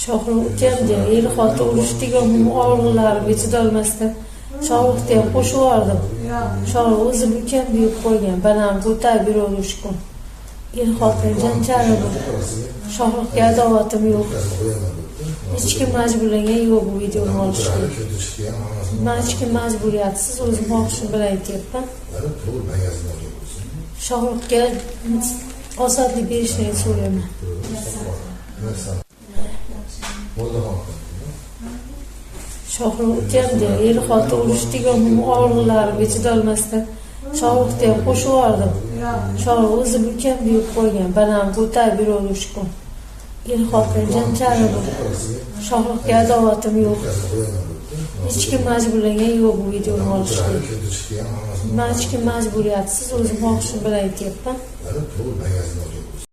Shohrux ukamga er xotin urushdik, og'riqlarimga chidolmasdan Shohruxni ham qo'shib yubordim. Shohrux o'zim ukam deb qo'ygan, baland ko'tarib yuradi o'sha kun. Er xotin janjali bu. Shohruxga adovatim yo'q. Hech kim majburlagan yo'q bu videoni olishga. Man hech kim majburiyatsiz, o'zim xohishim bilan aytyapman. Shohruxga ozodlik berishini so'rayman. Shohrux ukamga er xotin urushdik, og'riqlarimga chidolmasdan Shohruxni ham qo'shib yubordim. Shohrux o'zim ukam deb qo'ygan, baland ko'tarib yuradi o'sha kun. Er xotin janjali bu. Shohruxga adovatim yo'q. Hech kim majburlagan yo'q bu videoni olishga. Man hech kim majburiyatsiz, o'zim xohishim bilan aytyapman.